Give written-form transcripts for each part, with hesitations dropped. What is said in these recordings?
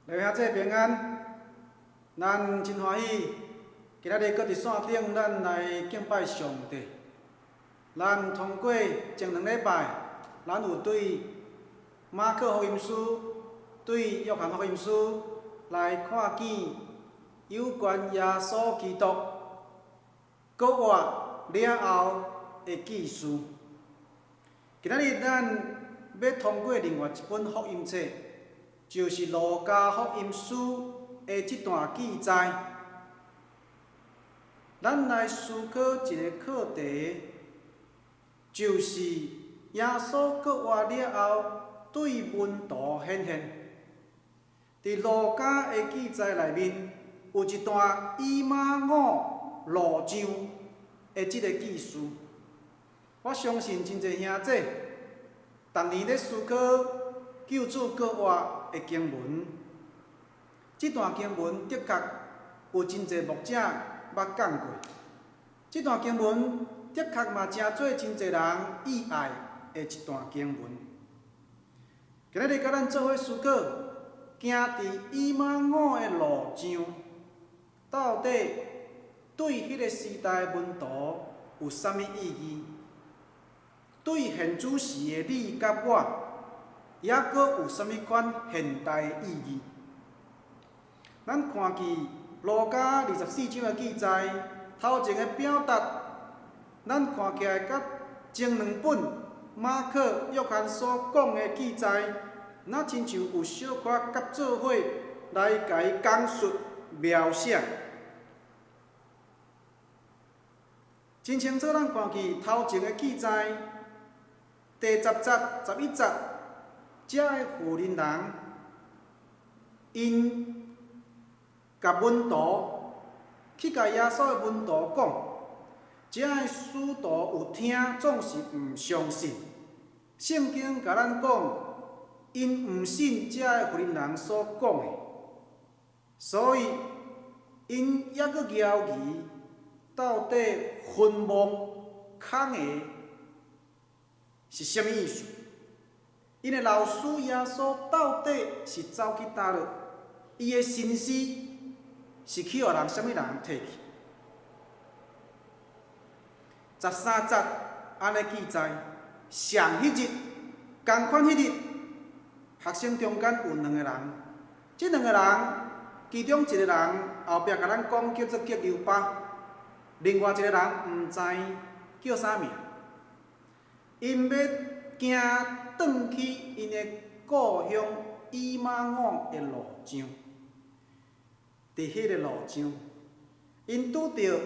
弟兄姊平安，咱真歡喜，今仔日閣佇線頂，咱來敬拜上帝。咱通過前兩禮拜，咱有對馬可福音書、對約翰福音書來看見有關耶穌基督復活了後的記事。今仔日咱欲通過另外一本福音冊，就是路加福音書的這段記載，咱來思考一个課題，就是耶穌復活了後對門徒顯現。佇路加的記載內面，有一段以馬忤路上的這个記事。我相信真濟兄弟，逐年咧思考救主復活的經文，這段經文的確有真濟牧者捌講過。這段經文的確嘛成做真濟人意愛的一段經文。今仔日佮咱做伙思考，行佇以馬忤的路上，到底對彼个時代門徒有啥物意義？對現主時的你佮我，抑閣有啥物款現代的意義？咱看見路加24章的記載，頭前的表達，咱看起來佮前兩本馬可、約翰所講的記載，若親像有小可夾做伙來共伊講述描寫。真清楚，咱看見頭前的記載，第十節、11節，遮的婦人人，𪜶共門徒去共耶穌的門徒講，遮的使徒有聽，總是毋相信。聖經共咱講，𪜶毋信遮的婦人人所講的，所以𪜶猶閣猶疑，到底墳墓空的是啥物意思？𪜶的老師耶穌到底是走去佗落？伊的身屍是去予人啥物人提去？13節按呢記載，上彼日，仝款彼日，學生中間有兩个人，這兩个人其中一个人後壁共咱講叫做革流巴，另外一个人毋知叫啥名。𪜶欲行轉去𪜶的故鄉以馬忤的路上，佇彼个路上，𪜶拄著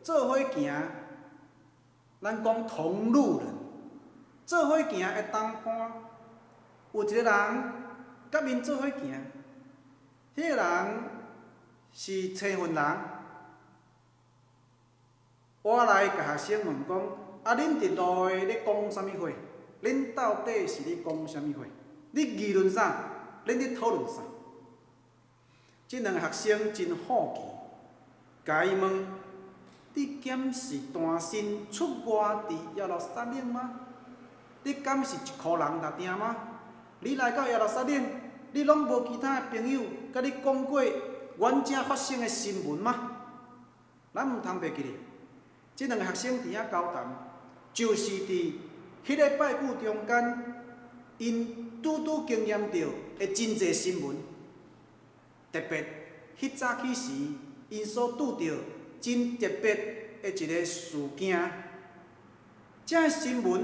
做伙行，咱講同路人，做伙行的同伴，有一个人佮𪜶做伙行，彼个人是青雲人，我來共學生問講。啊！恁佇路的咧講啥物話？恁到底是咧講啥物話？你議論啥？恁咧討論啥？這兩個學生真好奇，共伊問：你敢是單身出外佇耶路撒冷嗎？你敢是一箍人爾爾嗎？你來到耶路撒冷，你攏無其他的朋友共你講過阮遮發生的新聞嗎？咱毋通袂記得，這兩個學生佇遐交談。就是佇彼个拜久中間，𪜶拄拄經驗著的真濟新聞，特別彼早起時，𪜶所拄著真特別的一个事件。這个新聞佇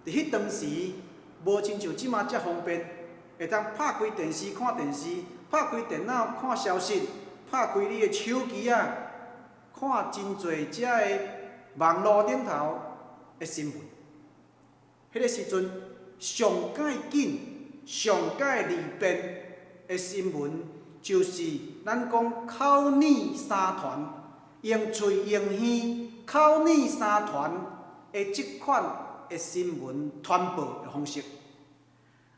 彼當時無親像這馬遮方便，會當拍開電視看電視，拍開電腦看消息，拍開你的手機仔看真濟遮个網路頂頭的新聞。彼个時陣上蓋緊、上蓋利便的新聞，就是咱講口耳相傳，用喙用耳口耳相傳的這款的新聞傳播的方式。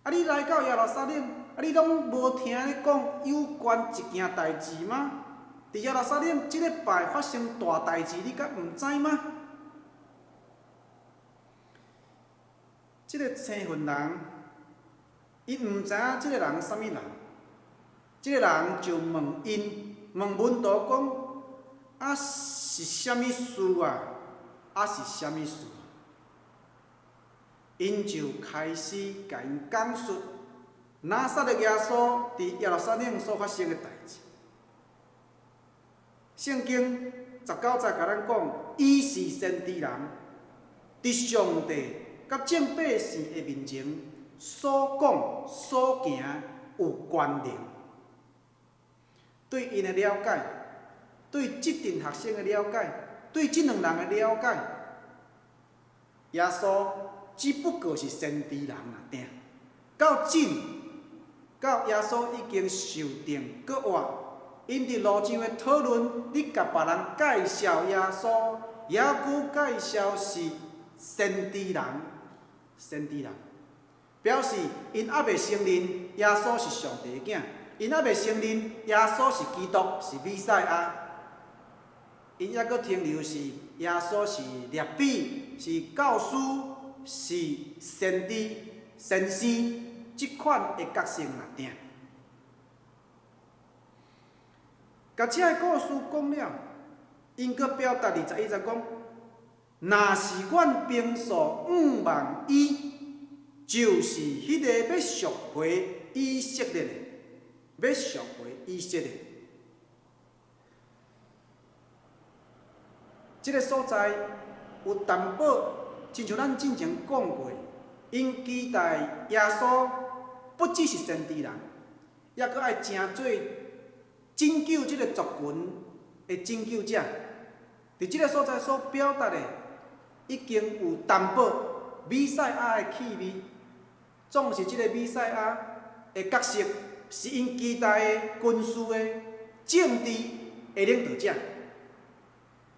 啊，你來到耶路撒冷，啊，你攏無聽咧講有關一件代誌嗎？佇耶路撒冷這禮拜發生大代誌，你敢毋知嗎？這个青雲人，伊毋知影這个人啥物人，這个人就問𪜶，問門徒講：啊是啥物事啊？啊是啥物事？𪜶就開始共𪜶講述拿撒勒耶穌佇耶路撒冷所發生的代誌。聖經19節共咱講，伊是先知人，佇上帝佮眾百姓的面前所講所行有權能。對𪜶的了解，對這陣學生的了解，對這兩人的了解，耶穌只不過是先知人爾爾。到這，到耶穌已經受定閣活，𪜶佇路上的討論，你共別人介紹耶穌，猶閣介紹是先知人，先知人，表示𪜶猶未承認耶穌是上帝的囝，𪜶猶未承認耶穌是基督，是彌賽亞，𪜶猶閣停留是耶穌是拉比，是教師，是先知、先生這款的角色爾爾。共這个故事講了，𪜶閣表達21節講：若是阮平素向望伊，就是彼个欲贖回以色列的，欲贖回以色列。這个所在有淡薄，親像咱進前講過，𪜶期待耶穌不只是先知人，猶閣愛成做拯救這個族群的拯救者。佇這個所在所表達的，已經有淡薄彌賽亞的氣味。總是這個彌賽亞的角色，是𪜶期待的軍事的政治的領導者，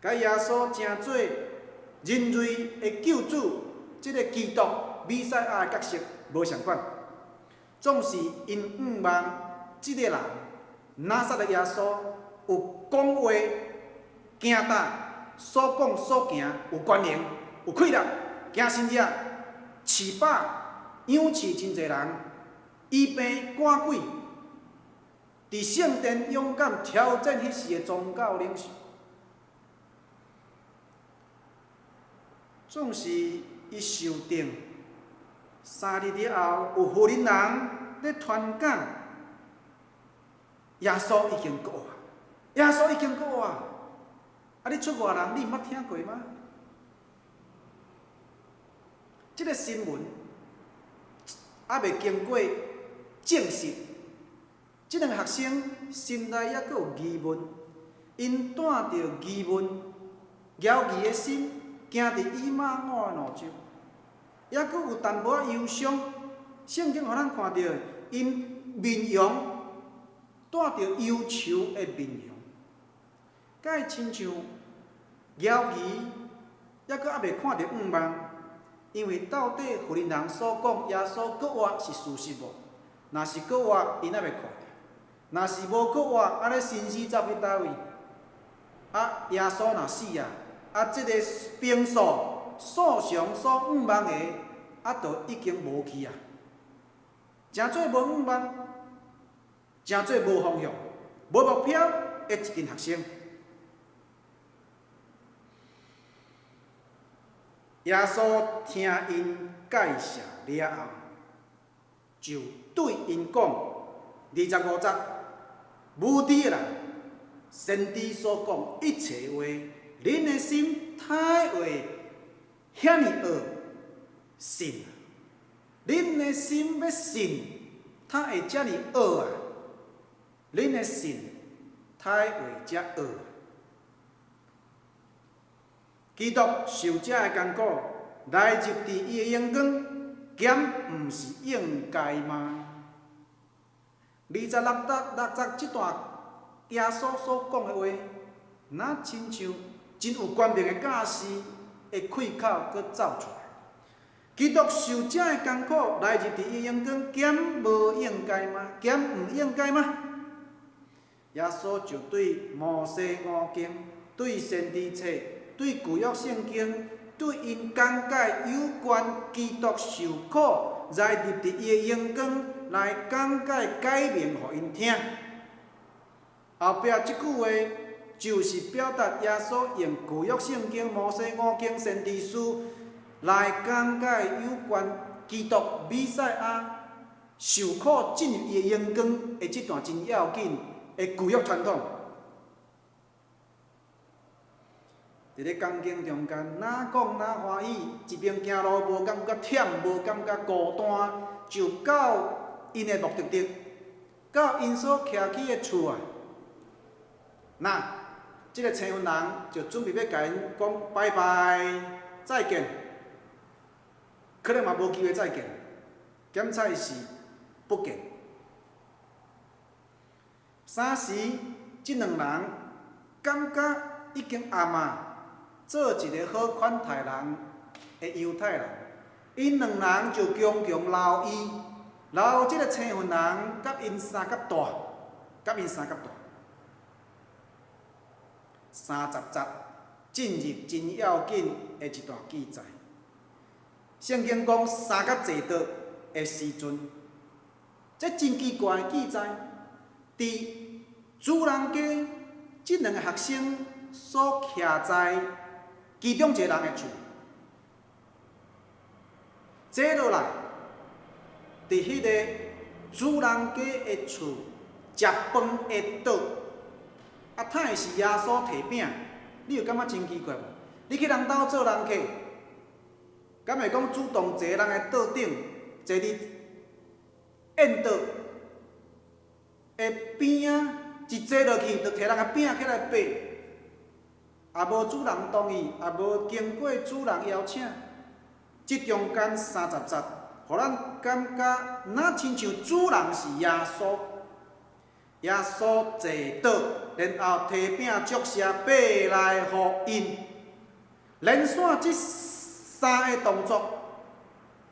共耶穌成做人類的救主，這個基督彌賽亞的角色無仝款。總是𪜶向望這個人，拿撒勒耶穌有講話、行踏、所講所行有權能、有氣力，行神蹟、飼飽、養飼真濟人，醫病趕鬼，佇聖殿勇敢挑戰彼時的宗教領袖。總是伊受定3日了後，有婦人人咧傳講，耶穌已經復活，耶穌已經復活。啊！你出外人，你毋捌聽過嗎？這个新聞猶未經過證實，這兩个學生心內猶閣有疑問，𪜶帶著疑問、猶疑的心，行佇以馬忤的路上，猶閣有淡薄仔憂傷。聖經予咱看著，𪜶面容帶著憂愁的面容，敢會親像猶疑，猶閣猶未看著向望，因為到底婦人人所講耶穌閣活是事實無？若是閣活，𪜶猶未看著；若是無閣活，按呢身屍走去佗位？啊，耶穌若死啊，啊，這個平素素常所向望的，啊，都已經無去啊，成做無向望，成做無方向、無目標的一陣學生。耶穌聽𪜶介紹了後，就對𪜶講：25節，無知的人，先知所講一切話，恁的心呔會遐爾惡信？恁的心欲信，呔會遮爾惡啊？恁的心呔會遮惡？基督受這个艱苦，來入佇伊的榮光，敢毋是應該嗎？26節這段耶穌所講的話，若親像真有權柄的教師的開口閣走出來。基督受這个艱苦，來入佇伊榮光，敢無應該嗎？敢毋應該嗎？耶穌就對摩西五經、對先知冊、對舊約聖經、對𪜶講解有關基督受苦，來入佇伊的榮光，來講解解明予𪜶聽。後壁這句話就是表達耶穌用舊約聖經摩西五經先知書來講解有關基督彌賽亞受苦進入伊的榮光的這段真要緊的舊約傳統。佇咧講經中間，哪講哪歡喜，一邊行路無感覺忝，無感覺孤單，就到𪜶的目的地，到𪜶所徛起的厝啊。那這个青雲人就準備欲共𪜶講拜拜，再見。可能嘛無機會再見，檢采是不見。啥時，這兩人感覺已經暗啊，做一个好款待人的猶太人，𪜶兩人就強強留伊，留這个青雲人佮𪜶相佮蹛，佮𪜶相佮蹛。30節進入真要緊的一段記載。聖經講三甲坐桌的時陣，這真奇怪的記載，佇主人家這兩個學生所徛在其中一個人的厝，坐落來，佇彼个主人家的厝食飯的桌，啊，趁的是耶穌提餅，你有感覺真奇怪無？你去人兜做人客，敢會講主動坐人的桌頂，坐佇宴桌的邊仔，一坐落去就提人的餅起來擘，也無主人同意，也無經過主人邀請，這中間30節，予咱感覺若親像主人是耶穌，耶穌坐桌，然後提餅祝謝，擘來予𪜶，連續這三个動作，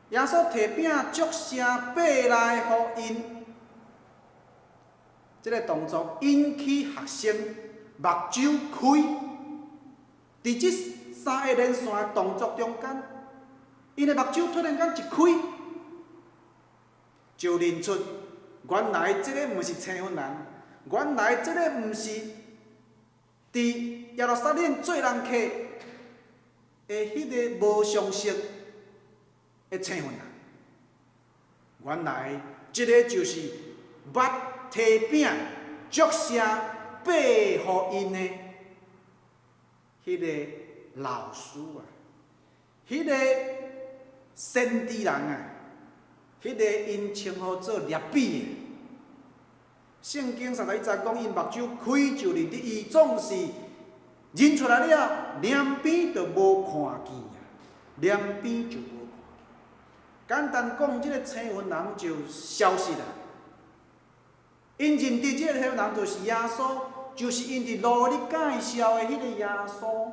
耶穌提餅祝謝，擘來予𪜶，這个動作引起學生目睭開。佇這三个連線的動作中間，𪜶的目睭突然間一開，就認出原來這个毋是青雲人，原來這个毋是佇耶路撒冷做人客的彼个無相識的青雲人，原來這个就是捌提餅祝謝擘予𪜶的彼个老師啊，彼个先知人啊，彼个𪜶稱呼做辣彼的。聖經31節講，𪜶目睭開就認得伊，總是認出來了，兩邊就無看見啊，兩邊就無看見。簡單講，這个青雲人就消失啦。𪜶認得這个青雲人就是耶穌，就是𪜶佇路咧介紹的彼个耶穌。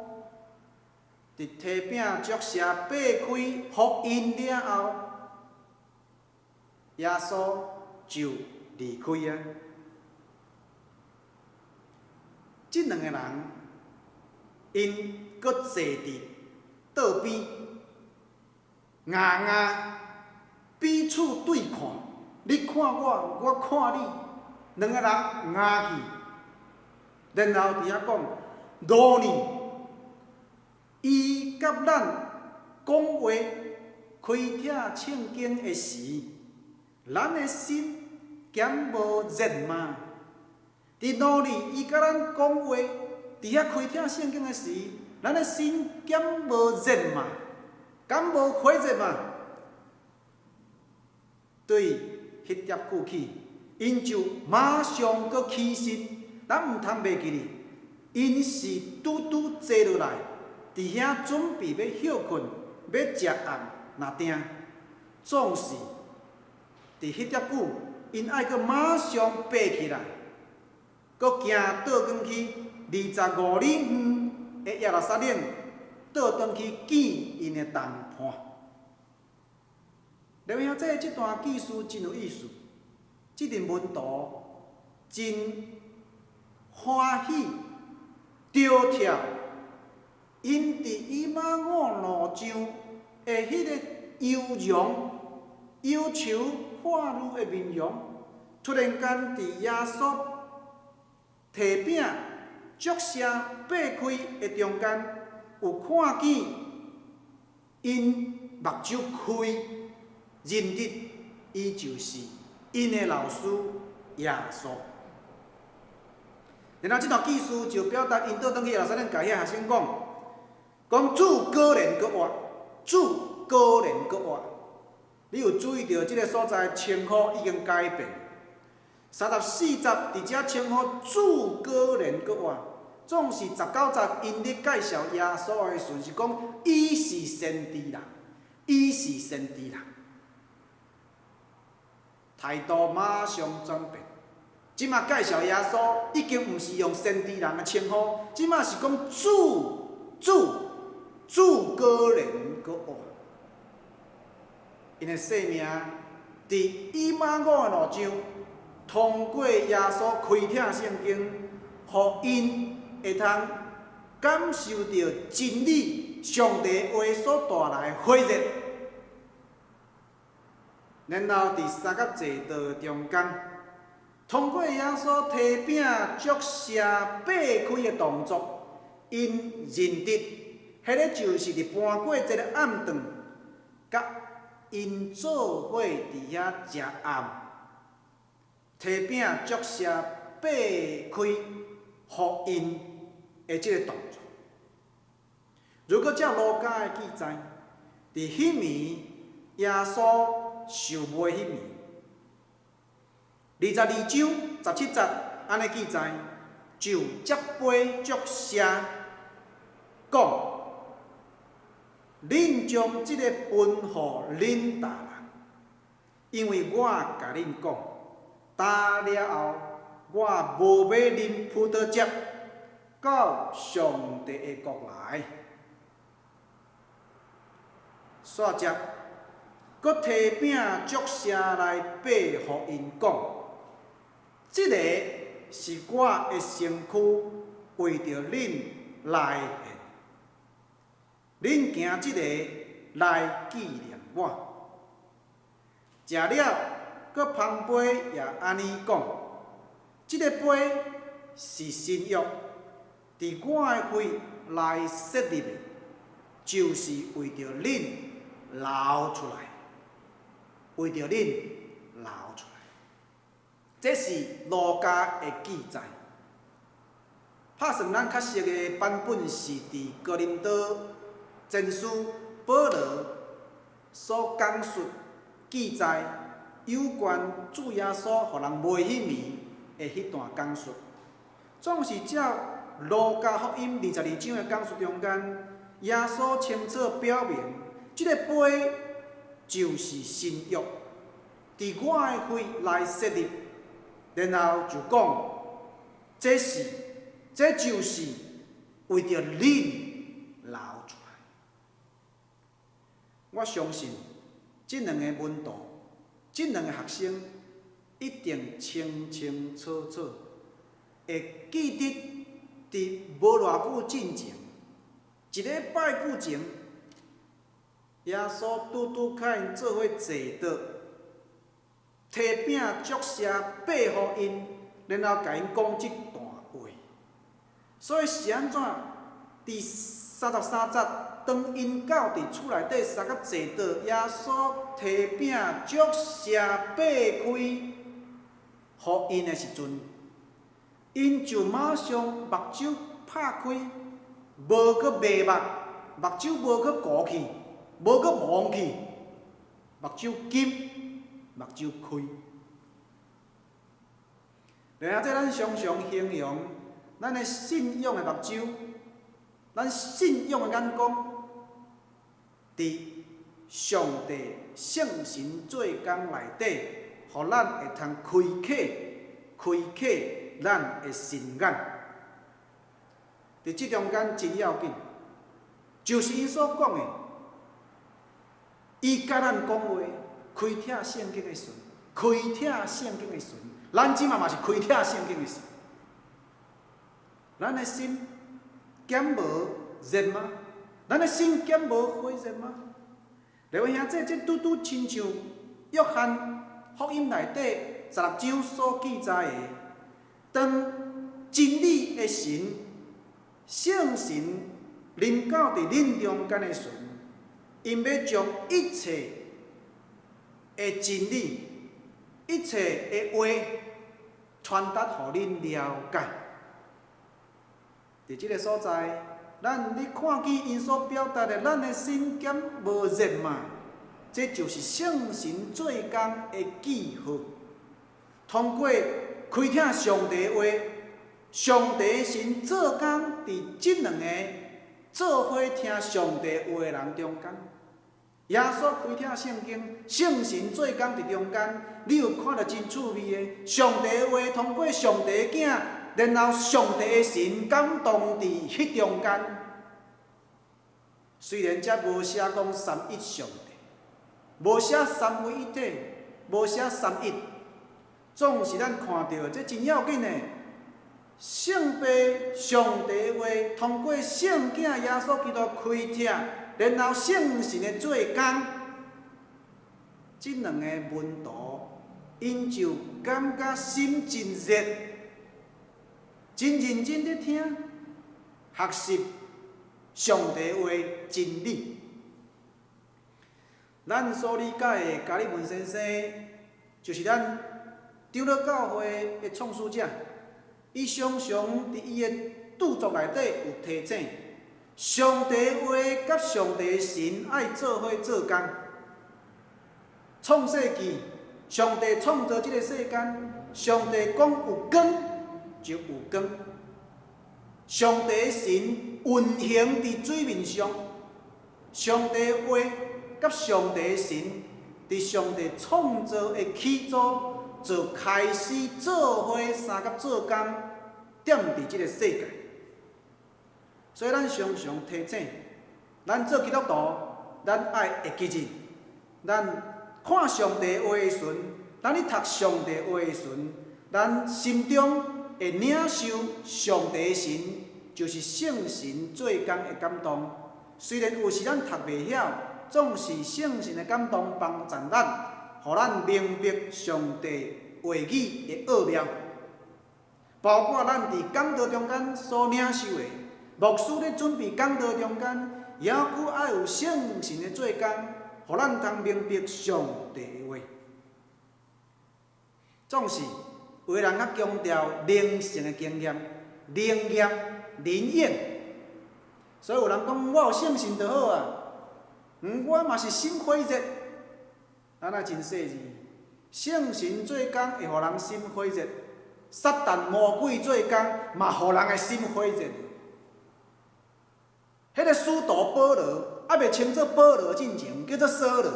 佇提餅祝謝擘開予𪜶了後，耶穌就離開啊。這兩個人，𪜶閣坐佇桌邊，硬硬彼此對看，你看我，我看你，兩個人硬去，然後佇遐講，羅呢，伊佮咱講話、開啟聖經的時，咱的心敢無熱嗎？佇羅呢，伊佮咱講話，佇遐開啟聖經的時，咱的心敢無熱嗎？敢無火熱嗎？對，彼粒久起，𪜶就馬上閣起身。咱毋通袂記哩，𪜶是拄拄坐落來，佇遐準備欲歇睏，欲食暗，若定，總是佇彼粒久，𪜶愛閣馬上爬起來，閣行倒轉去25里遠的耶路撒冷，倒轉去見𪜶的同伴。劉兄姐，這段記事真有意思，這陣門徒真歡喜，著跳，𪜶佇以馬忤路上的彼个憂容、憂愁、看慮的面容，突然間佇耶穌提提餅祝謝擘開的中間，有看見𪜶目睭開，認得伊就是𪜶的老師耶穌。然後這段記事就表達𪜶倒轉去耶路撒冷，共遐學生講，講主果然閣活，主果然閣活。你有注意著這个所在稱呼已經改變？34節佇遮稱呼主果然閣活，總是19節𪜶咧介紹耶穌的時陣是講伊是先知人，伊是先知人。態度馬上轉變。這馬介紹耶穌已經毋是用先知人的稱呼，這馬是講主主主果然閣活。𪜶的生命佇以馬忤的路上，通過耶穌開啟聖經，予𪜶會通感受著真理，上帝話所帶來的火熱。然後佇三角坐道中間，通過耶穌提餅祝謝擘開的動作，𪜶認得，彼个就是佇盤過節的暗頓，佮𪜶做伙佇遐食暗，提餅祝謝擘開，予𪜶的這个動作。如果照路加的記載，佇彼暝耶穌受賣彼暝，22章17節按呢記載，就接杯祝謝，講：恁將這个分予恁逐人，因為我共恁講，今了後我無欲啉葡萄汁，到上帝的國來。煞接，閣提餅祝謝來擘予𪜶講：這个是我的身軀，為著恁來獻。恁行這个來紀念我。食了，閣捧杯也按呢講：這个杯是新約，佇我的血來設立的，就是為著恁流出來，為著恁流出來。這是路加的記載。拍算咱較熟的版本是佇哥林多前書保羅所講述記載有關主耶穌予人賣彼暝的彼段講述，總是照路加福音22章的講述中間，耶穌清楚表明，這个杯就是新約，佇我的血來設立，然後就講，這就是為著恁流出來。我相信，這兩個門徒，這兩個學生一定清清楚楚會記得，佇無偌久進前，一禮拜久前，耶穌拄拄佮𪜶做伙坐桌，提餅祝謝，擘予𪜶，然後共𪜶講這段話。所以是按怎？佇33節，當𪜶到佇厝內底相佮坐桌，耶穌提餅祝謝擘開，予𪜶的時陣，𪜶就馬上目睭拍開，無閣迷目，目睭無閣糊去，無閣蒙去，目睭金，目睭開。然後這咱常常形容咱的信仰的目睭，咱信仰的眼光，佇上帝聖神做工內底，予咱會通開啟、開啟咱的心眼。佇這中間真要緊，就是𪜶所講的，伊佮咱講話，開啟聖經的時陣，開啟聖經的時陣，咱這馬嘛是開啟聖經的時陣，咱的心敢無熱嗎？咱的心敢無火熱嗎？各位兄弟，這拄拄親像約翰福音內底16章所記載的，當真理的神，聖神臨到佇恁中間的時陣，𪜶欲將一切的真理、一切的話傳達予恁了解。佇這个所在，咱你看見𪜶所表達的，咱的心敢無熱嗎？這就是聖神做工的記號。通過開聽上帝話，上帝神做工佇這兩個做伙聽上帝話的人中間。耶穌開聽聖經，聖神做工佇中間，你有看著真趣味的。上帝話通過上帝囝，然後上帝的神感動佇彼中間。雖然遮無寫講三一上帝，無寫三位一體，無寫三一，總是咱看著這真要緊的。聖父上帝話通過聖囝耶穌基督開聽，然後聖神的做工，這兩個門徒，𪜶就感覺心真熱，真認真佇聽，學習上帝話真理。咱所理解的加利文先生，就是咱長老教會的創始者。伊常常佇伊的著作內底有提醒，上帝話佮上帝神愛做伙做工。創世記，上帝創造這个世間，上帝講有光就有光。上帝神運行佇水面上，上帝話佮上帝神佇上帝創造的起初就開始做伙相佮做工，踮佇這个世界。所以咱常常提醒，咱做基督徒，咱愛會記得，咱看上帝話的時陣，咱咧讀上帝話的時陣，咱心中會領受上帝神，就是聖神做工的感動。雖然有時咱讀袂曉，總是聖神的感動幫助咱，予咱明白上帝話語的奧妙。包括咱佇講道中間所領受的，牧師咧準備講道中間，猶閣愛有聖神的做工，予咱通明白上帝的話。總是有的人較強調靈性的經驗、靈驗、靈驗，所以有人講我有聖神就好啊，我嘛是心火熱，咱愛真細膩。聖神做工會予人心火熱，撒旦魔鬼做工嘛予人的心火熱。彼个使徒保羅，猶未稱做保羅進前，叫做掃羅。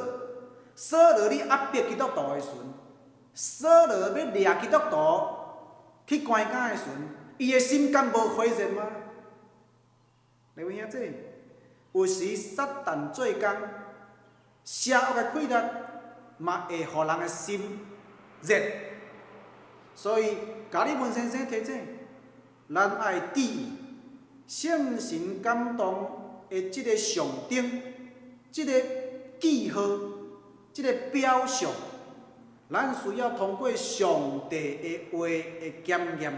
掃羅咧壓迫基督徒的時陣，掃羅欲掠基督徒去關監的時陣，伊的心敢無火熱嗎？各位兄弟，有時撒旦做工，邪惡的氣力嘛會予人的心熱。所以，加利文先生提醒，咱愛注意聖神感動的這个象徵、這个記號、這个表象，咱需要通過上帝的話的檢驗。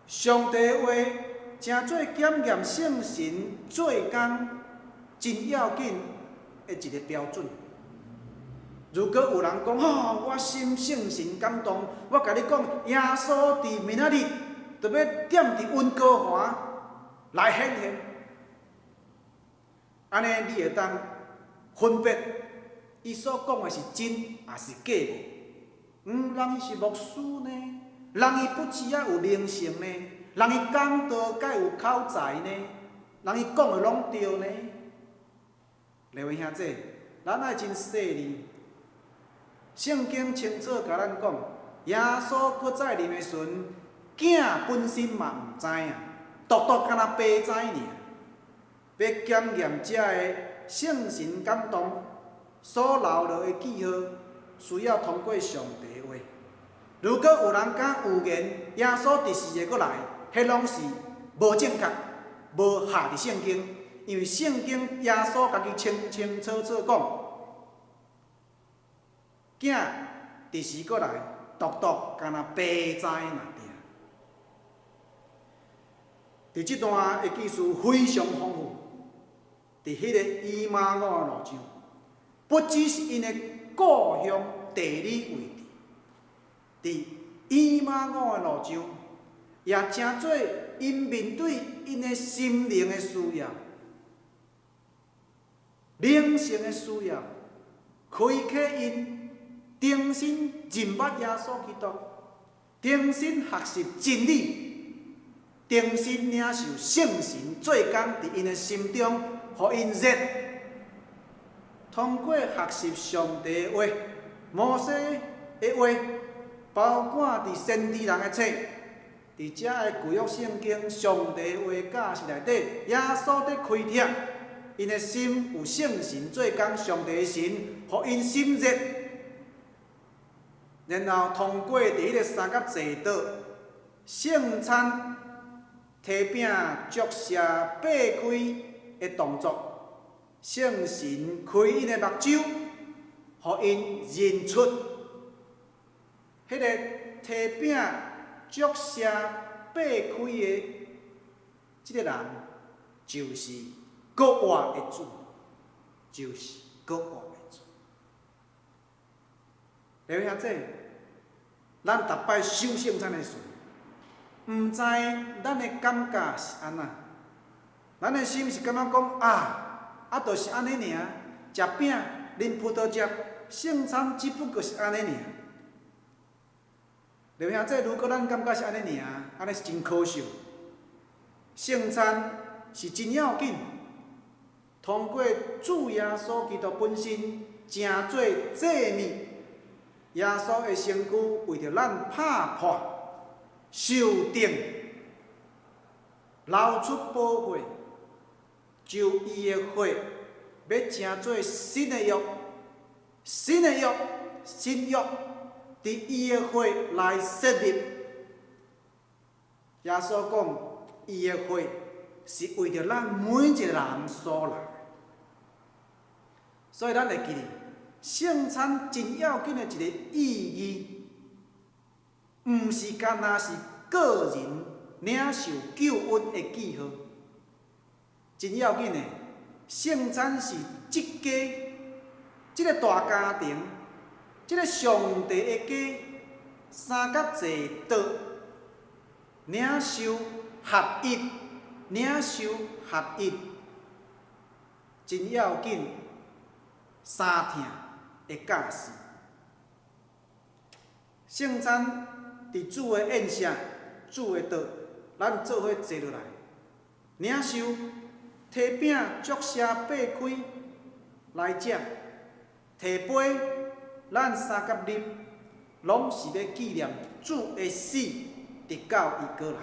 上帝話成做檢驗聖神做工真要緊的一个標準。如果有人講吼，我心聖神感動，我共你講，耶穌佇明仔日就欲踮佇溫哥華來顯現，按呢你會當分別伊所講的是真抑是假無？人伊是牧師呢，人伊不止仔有靈性呢，人伊講道蓋有口才呢，人伊講的攏對呢。各位兄弟，咱愛真細膩。聖經清楚共咱講，耶穌閣再臨的時陣，囝本身嘛毋知影，獨獨干焦爸知爾。欲檢驗遮个聖神感動所留落的記號，需要通過上帝話。如果有人敢預言耶穌第四次閣來，彼攏是無正確、無合佇聖經，因為聖經耶穌家己清清楚楚講，囝佇時閣來，獨獨干焦爸知爾。佇這段的記事非常豐富，佇彼個以馬忤的路上，不只是𪜶的故鄉地理位置，佇以馬忤的路上，也成做𪜶面對𪜶的心靈的需要、靈性的需要，開啟𪜶重新認捌耶穌基督，重新學習真理，重新領受聖神做工佇𪜶的心中，予𪜶熱。通過學習上帝的話、摩西的話，包括佇先知人的冊，佇遮的舊約聖經上帝的話教示內底，耶穌佇開拓，𪜶的心有聖神做工，上帝的神，予𪜶心熱。然後通過佇彼個三角坐桌聖餐提餅祝謝擘開的動作，聖神開𪜶的目睭，予𪜶認出彼個提餅祝謝擘開的這個人，就是閣活的主，就是閣活的主。弟兄姊，咱逐擺守聖餐的時，毋知咱的感覺是按怎？咱的心是感覺講啊，啊，就是按呢爾，食餅、啉葡萄汁，聖餐只不過是按呢爾。弟兄姊，如果咱感覺是按呢爾，按呢是真可惜。聖餐是真要緊，通過主耶穌基督本身成做祭物，耶穌的身軀為著咱拍破、受釘、流出寶血，就伊的血欲成做新的約，新的約，新約，佇伊的血來設立。耶穌講，伊的血是為著咱每一個人所流。所以咱會記得，聖餐真要緊的一個意義，毋是干焦是個人領受救恩的記號。真要緊的，聖餐是這家、這個大家庭、這個上帝的家，三角坐桌領受合一，領受合一，真要緊三疼的教示。聖餐佇主的宴席、主的桌，咱做伙坐落來，領受提餅、祝謝、擘開來食，提杯，咱相佮啉，攏是欲紀念主的死，直到伊閣來。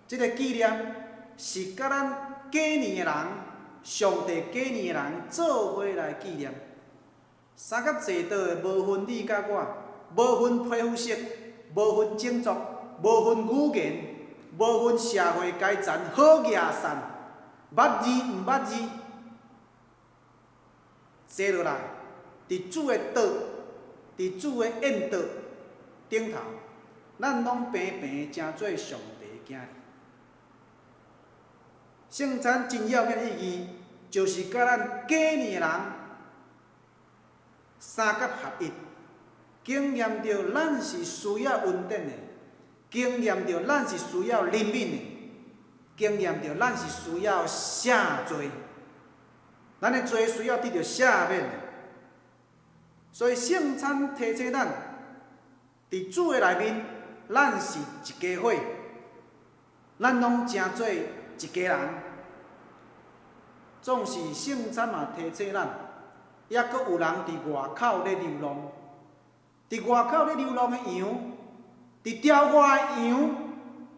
這個紀念是佮咱過年的人，上帝過年的人做伙來紀念。三佮坐桌的無分你佮我，無分皮膚色，無分種族，無分語言，無分社會階層，好野散，捌字毋捌字，坐落來，佇主的桌，佇主的宴桌頂頭，咱攏平平成做上帝的囝兒。聖餐真要緊的意義，就是佮咱過年的人三佮合一，經驗著咱是需要恩典的，經驗著咱是需要憐憫的，經驗著咱是需要赦罪，咱的罪需要得著赦免的。所以聖餐提醒咱，佇主的內面，咱是一家伙，咱攏成做一家人。總是聖餐嘛提醒咱，猶閣有人佇外口咧流浪，佇外口咧流浪的羊，佇牢外的羊，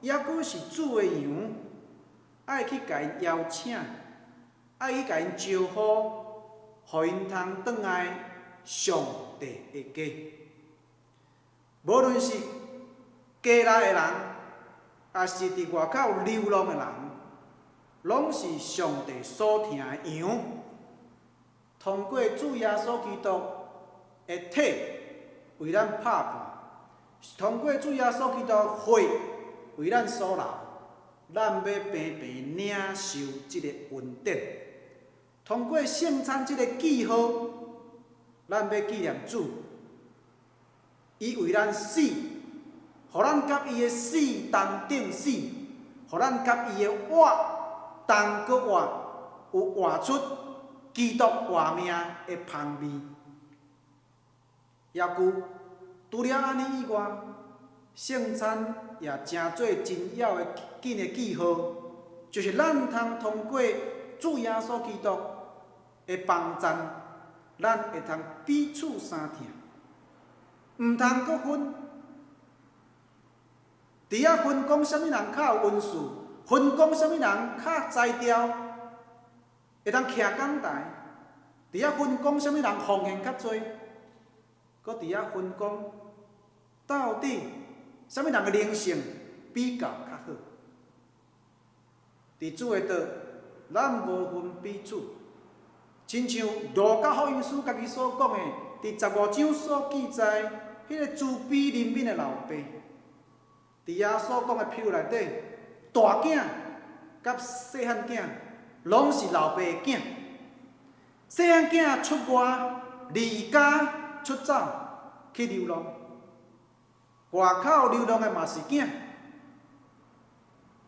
猶閣是主的羊，愛去共𪜶邀請，愛去共𪜶招呼，予𪜶通轉來上帝的家。無論是家內的人，抑是佇外口流浪的人，攏是上帝所疼的羊。通過主耶穌基督的體為咱拍破，通過主耶穌基督的血為咱所流，咱欲平平領受這个恩典，通過聖餐這个記號，咱欲紀念主，伊為咱死，予咱佮伊的死同釘死，予咱佮伊的活同閣活，有活出基督活命的芳味。抑閣，除了按呢以外，聖餐也成做真要緊的記號，就是咱通通過主耶穌基督的幫贊，咱會通彼此相疼，毋通閣分。佇遐分講啥物人較有恩賜，分講啥物人較才調，會當徛講台，佇遐分講啥物人奉獻較濟，閣佇遐分講到底啥物人的靈性比較較好。佇主的桌，咱無分彼此，親像路加福音書家己所講的，佇15章所記載，彼个慈悲憐憫的老爸，佇耶穌講的譬喻內底，大囝佮細漢囝攏是老爸的囝。細漢囝出外離家出走去流浪，外口流浪的嘛是囝。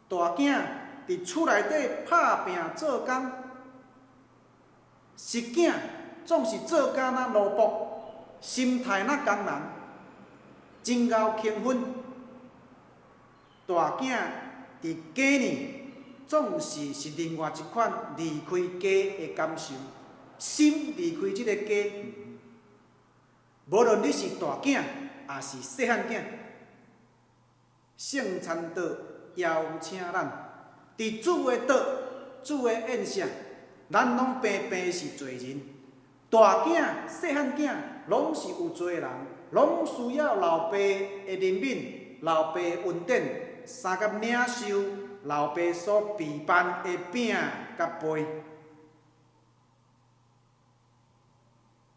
大囝佇厝內底拍拚做工，是囝總是做甲若奴僕，心態若工人，真𠢕勤奮。大囝佇家呢，總是是另外一款離開家的感受，心離開這个家。無論你是大囝，抑是細漢囝，聖餐桌邀請咱，佇主的桌、主的宴席，咱攏平平是罪人。大囝、細漢囝，攏是有罪的人，攏需要老爸的憐憫、老爸的恩典，相佮領受老爸所備辦的餅佮杯。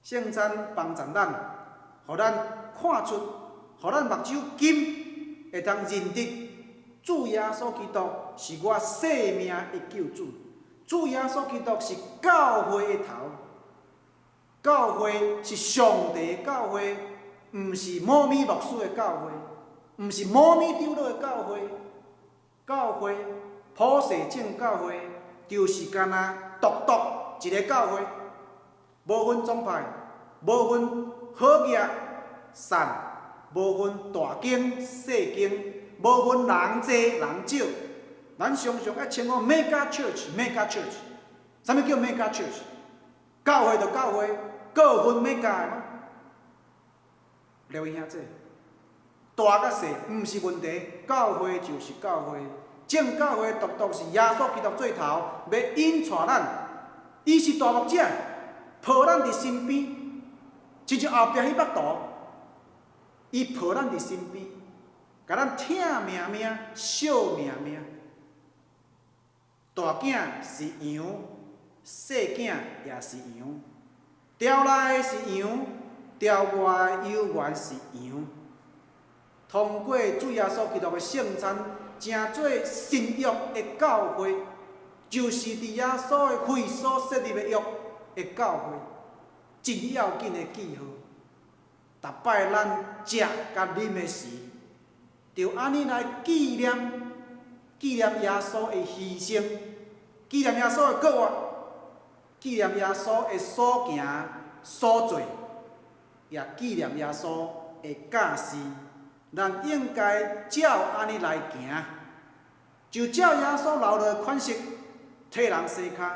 聖餐幫助咱，予咱看出，予咱目睭金，會通認得主耶穌基督是我生命的救主。主耶穌基督是教會的頭，教會是上帝的教會，毋是某咪牧師的教會，毋是某咪長老的教會。教會普世正教會就是干焦獨獨一个教會。無分宗派，無分好額散，無分大間細間，無分人濟人少。咱常常愛稱呼 mega church，mega church。啥物叫 mega church？教會就教會，閣有分 mega 的嗎？列位兄弟，大佮細毋是問題，教會就是教會。正教會獨獨是耶穌基督做頭，欲引帶咱，伊是大牧者。抱咱佇身邊，親像後壁彼幅圖，伊抱咱佇身邊，共咱疼命命、惜命命。大囝是羊，細囝也是羊，牢內是羊，牢外猶原是羊。通過主耶穌基督的聖餐，成做新約的教會，就是佇耶穌的血所設立的約的教會，真要緊的記號。逐擺咱食佮啉的時，就按呢來紀念，紀念耶穌的犧牲，紀念耶穌的復活，紀念耶穌的所行所做，也紀念耶穌的教示。咱應該照按呢來行，就照耶穌留落的款式，替人洗跤。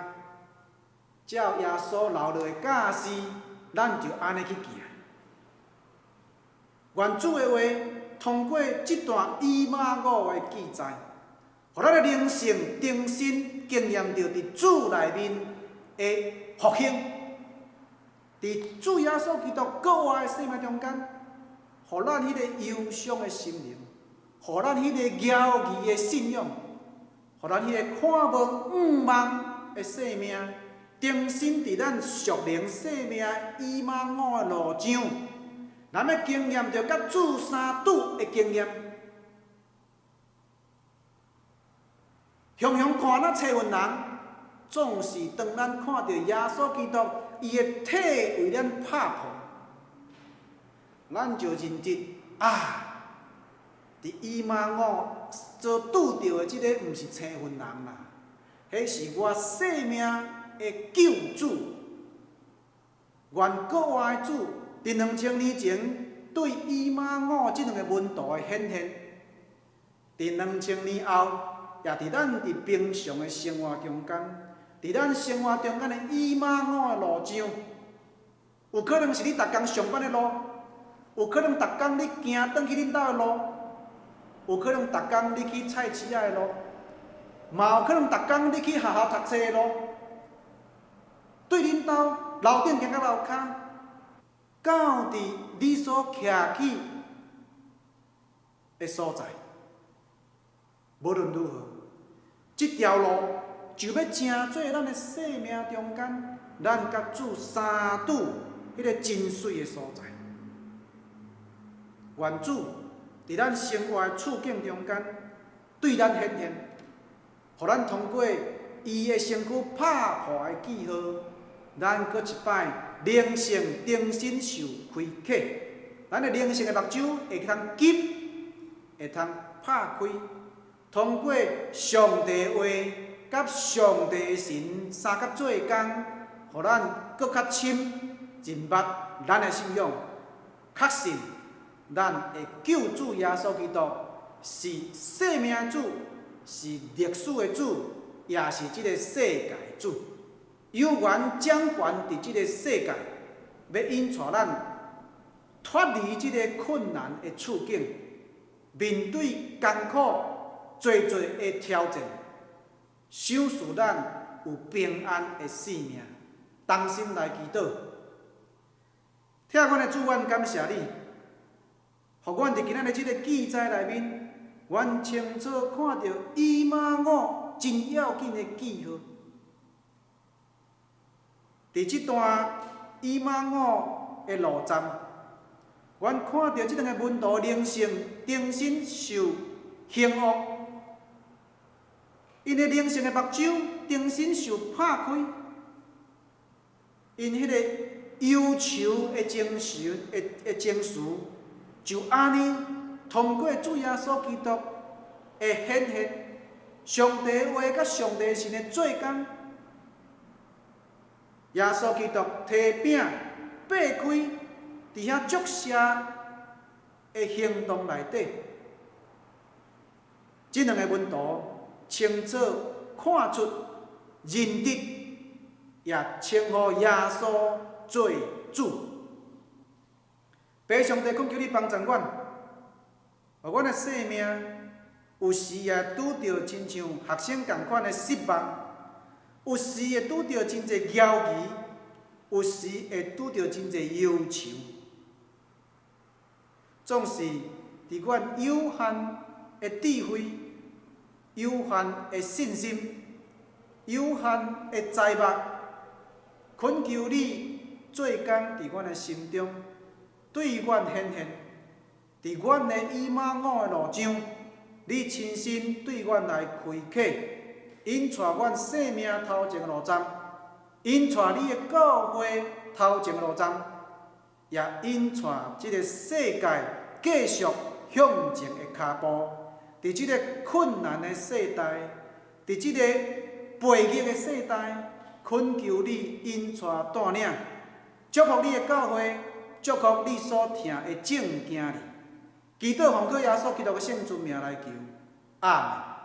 照耶穌留落的教示，咱就按呢去行。願主的話通過這段以馬忤的記載，予咱的靈性重新經驗著佇主內面的復興，佇主耶穌基督復活的生命中間，予咱彼個憂傷的心靈，予咱彼個搖疑的信仰，予咱彼個渴望向望的生命，重新佇咱屬靈生命以馬忤的路上，咱欲經驗著佮主相拄的經驗。雄雄看若青雲人，總是當咱看著耶穌基督伊的體為咱拍破，咱就認得啊！佇以馬忤所拄著的這个毋是青雲人啦，彼是我生命的救主。願閣活的主佇2000年前對以馬忤這兩个門徒的顯現，佇兩千年後，也佇咱佇平常的生活中間，佇咱生活中間的以馬忤的路上，有可能是你逐工上班的路，有可能逐工你行轉去恁兜的路，有可能逐工你去菜市仔的路，嘛有可能逐工你去學校讀冊的路，對恁兜樓頂行到樓跤，到佇你所徛起的所在，無論如何，這條路就欲成做咱的生命中間，咱佮主相拄彼个真媠的所在。願主佇咱生活的處境中間，對咱顯現，予咱通過伊的身軀拍破的記號，咱閣一擺靈性重新受開啟，咱的靈性的目睭會通金，會通拍開，通過上帝話佮上帝神相佮做工，予咱閣較深認捌咱的信仰，確信咱的救主耶穌基督是生命的主，是歷史的主，也是這个世界的主，有權掌權佇這个世界，欲引帶咱脫離這个困難的處境，面對艱苦濟濟的挑戰，賞賜咱有平安的生命。同心來祈禱，疼阮的主，阮感謝你，予阮佇今仔日這个記載內面，阮清楚看著以馬忤真要緊的記號。佇這段以馬忤的路站，阮看著這兩个門徒靈性重新受興旺，𪜶的靈性的目睭重新受拍開，𪜶彼个憂愁的精神的情緒，就按呢通過主耶穌基督的顯現，上帝話佮上帝神的做工，耶穌基督提餅擘開，佇遐祝謝的行動內底，這兩个門徒清楚看出認得，也稱呼耶穌做主。父上帝，懇求你幫助阮，予阮的生命有時也拄著親像學生仝款的失望，有時會拄著真濟猶疑，有時會拄著真濟憂愁。總是佇阮有限的智慧、有限的信心、有限的才目，懇求你做工佇阮的心中，對阮顯現，佇阮的以馬忤的路上，你親身對阮來開啟，引帶阮生命頭前的路站，引帶你的教會頭前的路站，也引帶這个世界繼續向前的跤步。佇這个困難的世代，佇這个背逆的世代，懇求你引帶帶領，祝福你的教會，祝福你所疼的眾囝兒。祈禱奉靠耶穌基督的聖尊名來求，阿門。